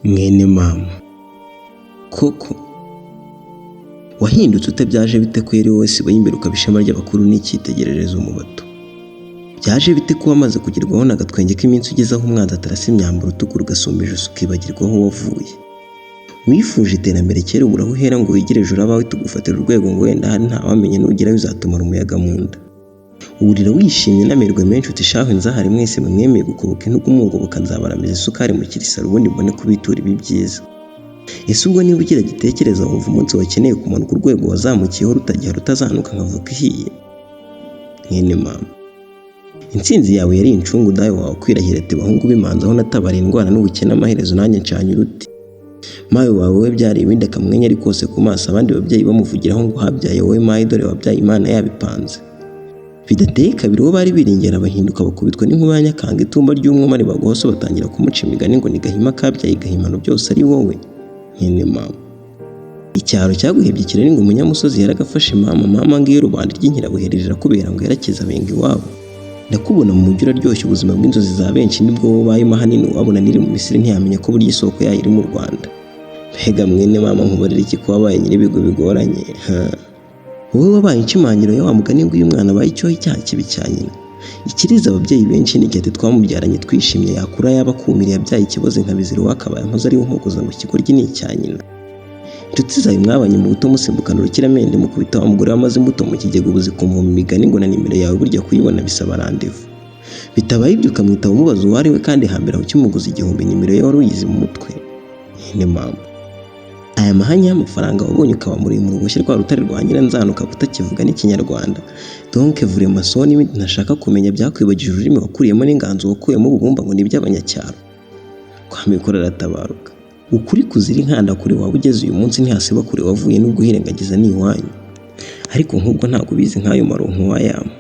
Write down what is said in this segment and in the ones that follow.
Mwene mama koko wahindutse ute? Byaje bite ko yari wowe sibo y'imbere, ukaba ishema ry'abakuru n'icyitegererezo mu bato? Byaje bite ko wamaze kugerwaho n'agatwenge k'iminsi, ugeze aho umwanzi atarasa imyambaro utukura, ugasumba ijosi, ukibagirwa aho wavuye? Wifuje iterambere kera, ubura aho uhera ngo wigire ejuru abawe, tugufatira urwego ngo wenda hari ntawamenye, nugerayo uzatumara umuyaga mu nda. Wurira wishimye n'amerwe menshi, uti: "Shahu nzahari mwese mwemeye gukoboka intugu mungoboka, nzabaramiza isukari mu kirisaro, ubundi mbone kubitura ibi byiza." Ese ubwo niba ugira gitekereza, wumva umunsi wakeneye kumanuka urwego wazamukiyeho rutagiha rutazanuka nka voka ihiye? Mwene mama, intsinzi yawe yari incungu. Dawe wawe kwirahira ati: "Bahungu b'imanzi, aho natabara indwara n'ubukene, amaherezo nanjye ncanye uruti." Mawe wawe we byari ibindi, akamwenya ari kose ku maso, abandi babyeyi bamuvugiraho ngo habyaye wowe mawe, dore wabyaye Imana yabipanze. Bidateye kabiri, uwo bari biringera bahinduka bakubitwa n'inkuba ya Nyakanga, itumba ry'umwuma ribagoso, batangira kumuca imigani ngo ni Gahima kabyaye Gahimano, byose ari wowe. Mwene mama, icyaro cyaguhebye kirari ngo umunyamusozi yaragafashe. Mama, mama, ngiyo rubanda ry'inkirabuheri rirakubera ngo yarakize abenga iwabo. Ndakubona mu mujyi uraryoshya ubuzima bw'inzozi za benshi, nibwo wowe ubayemo ahanini. Wabona niri mu Misiri ntiyamenya ko burya isoko yayo iri mu Rwanda. Mbega mwene mama, nkubarira iki ko wabaye nyir'ibigo bigoranye? Wowe wabaye inshimangiro ya wa mugani ngo iyo umwana abaye icyohe, icyaha kibi cya nyina. Ikiriza ababyeyi benshi ni igihe twamubyaranye twishimye, yakura yaba akumiriye yabyaye ikiboze nka bizira, wakabaye mpoze ariwe nkogoza ngo ikigoryi ni icya nyina. Inshuti zawe mwabanye mu buto, musimbukana urukiramende, mukubita wa mugore wamaze imbuto mu kigega, ubu zikumva mu migani ngo na nimero yawe burya kuyibona bisaba randevu, bitabaye ibyo ukamwitaba umubaza uwo ari we, kandi hambere aho ukimuguza 1000 nimero ye wari uyizi mu mutwe. Ni mama, aya mahanya y'amafaranga wabonye ukaba muremure uboshye rwa rutare rwa Nyiranzano, ukaba utakivuga n'Ikinyarwanda, donc vraiment n'ibindi ntashaka kumenya, byakwibagije ururimi wakuriyemo n'inganzo wakuyemo ububumba ngo ni iby'abanyacyaro. Kwa Mikoro aratabaruka. Ukuri kuzira inkanda, kure waba ugeze uyu munsi ntihasiba kure wavuye, n'ubwo uhirengagiza ni iwanyu. Ariko nk'ubwo ntabwo ubizi nk'ayo maronko wayama.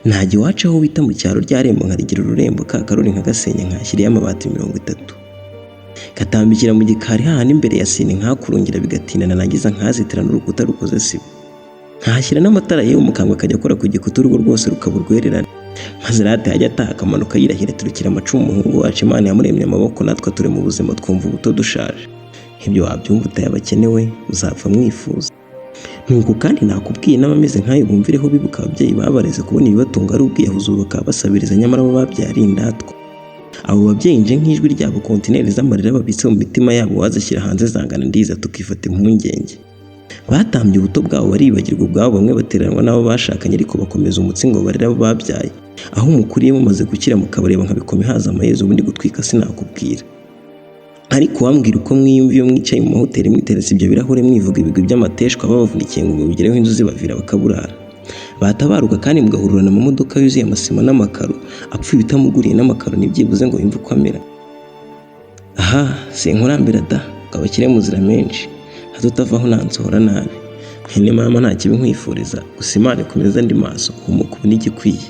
Ntajya iwacu aho bita mu cyaro, rya rembo nkarigira ururembo, ka karori nkagasenya, nkashyiriyeho amabati 30, katambikira mu gikari hahandi imbere ya sine, nkakurungira bigatinda, narangiza nkazitira n'urukuta rukoze sima, nkahashyira n'amatara, yewe umukambwe akajya akora ku gikuta, urugo rwose rukaba urwererane. Maze rate yajya ataha akamanuka yirahira, turukira amacumu, umuhungu wacu Imana yamuremye amaboko, natwe turi mu buzima twumva ubuto dushaje. Ibyo wabyumva utaye abakenewe uzapfa mwifuza. Nuko kandi nakubwiye n'abameze nk'ayo bumvireho, bibuka ababyeyi babareze kubona ibibatunga ari ubwiyahuzi, ubu bakaba basabiriza, nyamara bo babyaye indatwa. Abo babyeyi nje nk'ijwi ryabo, kontineri z'amarira babitse mu mitima yabo wazishyira hanze zangana ndiza, tukifata impungenge. Batambye ubuto bwabo baribagirwa ubwabo, bamwe bateranwa n'abo bashakanye, ariko bakomeza umutsi ngo barere abo babyaye. Aho mukuriye mumaze gukira, mukabareba nka bikoma ihaza amaherezo, ubundi gutwika sinakubwira. Ariko wambwira uko mwiyumva iyo mwicaye mu mahoteli, mwiteretse ibyo birahure, mwivuga ibigwi by'amateshwa babavunikiye ngo mubigereho, inzu zibavira bakaburara, batabaruka kandi mugahururana amamodoka yuzuye amasima n'amakaro, apfuye utamuguriye n'amakaro ntibyibuze ngo yumve uko amera? Aha sinkurambira da, ngo abakire muzira menshi, hato utavaho nansohora nabi. Mwene mama, nta kibi nkwifuriza, gusa Imana ikomeza andi maso, humuka ubu n'igikwiye.